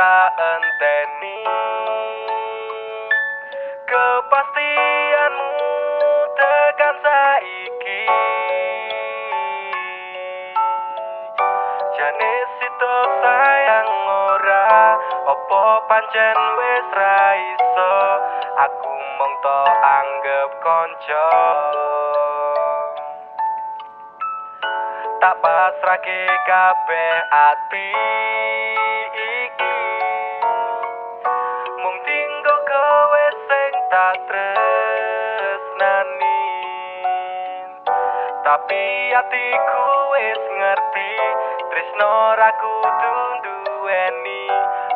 tak enteni. Kepastianmu tekan saiki. Jane sito sayang ora, opo pancen wis ra iso. Aku mung tok anggep kanca. Tak pasrahke kabeh ati iki, mung tinggo kowe sing tak tresnani. Tapi atiku wis ngerti, tresno ra kudu nduweni,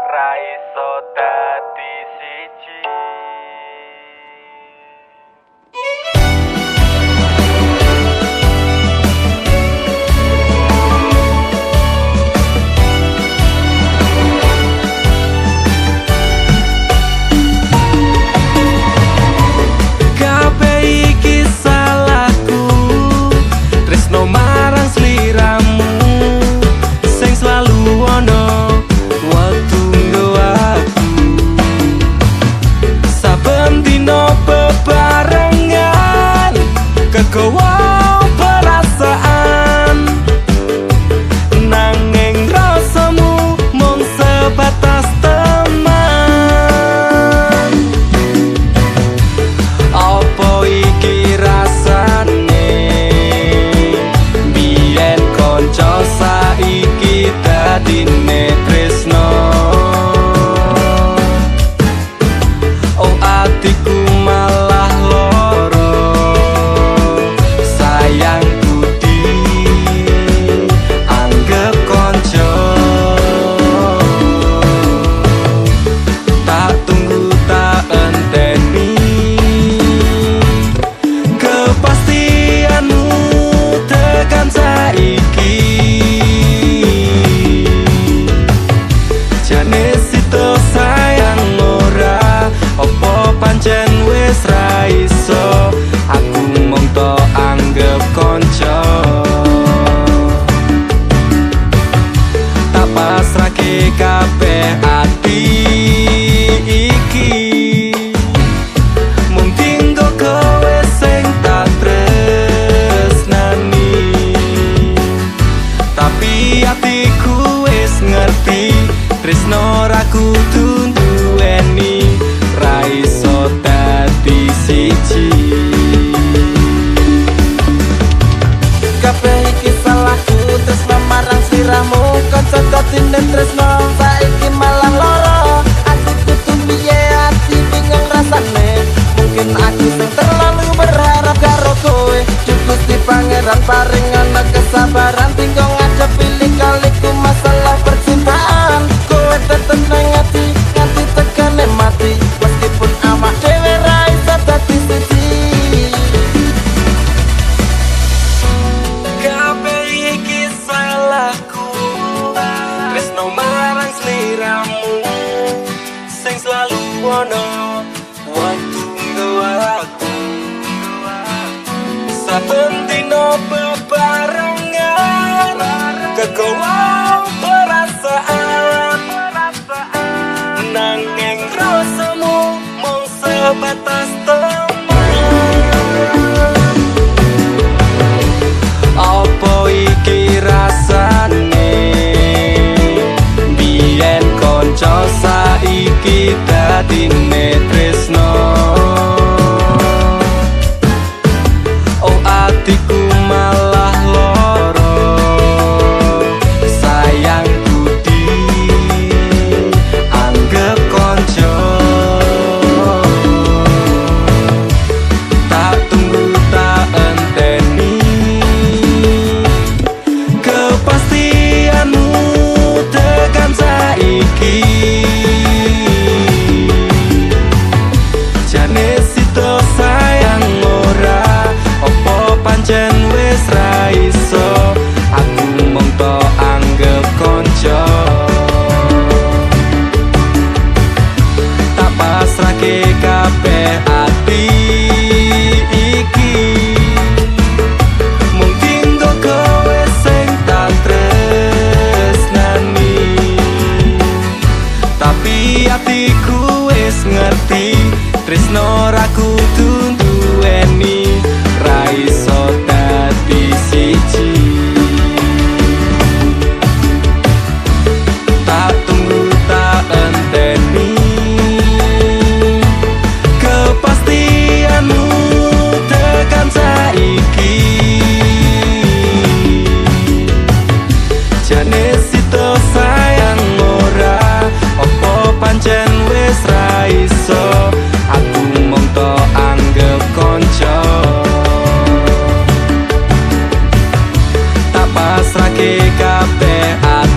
ra iso dadi siji. Kegowo perasaan, nanging rasamu mung sebatas teman. Apa iki rasane? Biyen kanca saiki dadine tresno. Oh atiku malah loro, sayangku dianggep kanca. Tak tunggu tak enteni, kepastianmu tekan saiki. Jane sito sayang ora, opo pancen wis ra iso. Aku mung tok anggep kanca. Tak pasrahke kabeh ati iki, mung tinggo kowe sing tak tresnani. Tapi atiku wis ngerti, tresno ra kudu nduweni, ra iso dadi siji. Kabeh iki salahku, tresno marang sliramu. Kanca dadine tresno saiki malah lara. Ati kudu piye, ati bingung rasane. Mungkin aku sing terlalu berharap karo kowe. Gusti Pangeran paring ana kesabaran, tinggo ngadepi lika-liku masalah percintaan. Kowe tetep nang ati, nganti tekane mati, meskipun awak dhewe ra iso dadi siji. Kabeh iki salahku, tresno marang sliramu sing selalu ono waktu nggo aku. Saben dino bebarengan, kegowo perasaan, nanging rasamu mung sebatas teman. Apa iki rasane? Biyen kanca saiki dadine tresno. Oh atiku malah loro, sayangku dianggep kanca.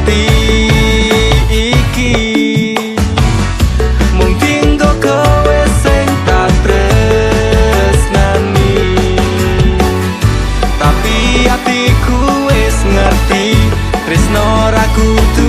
Ati iki mung dinggo kowe sing tak tresnani. Tapi atiku wis ngerti tresno ra kudu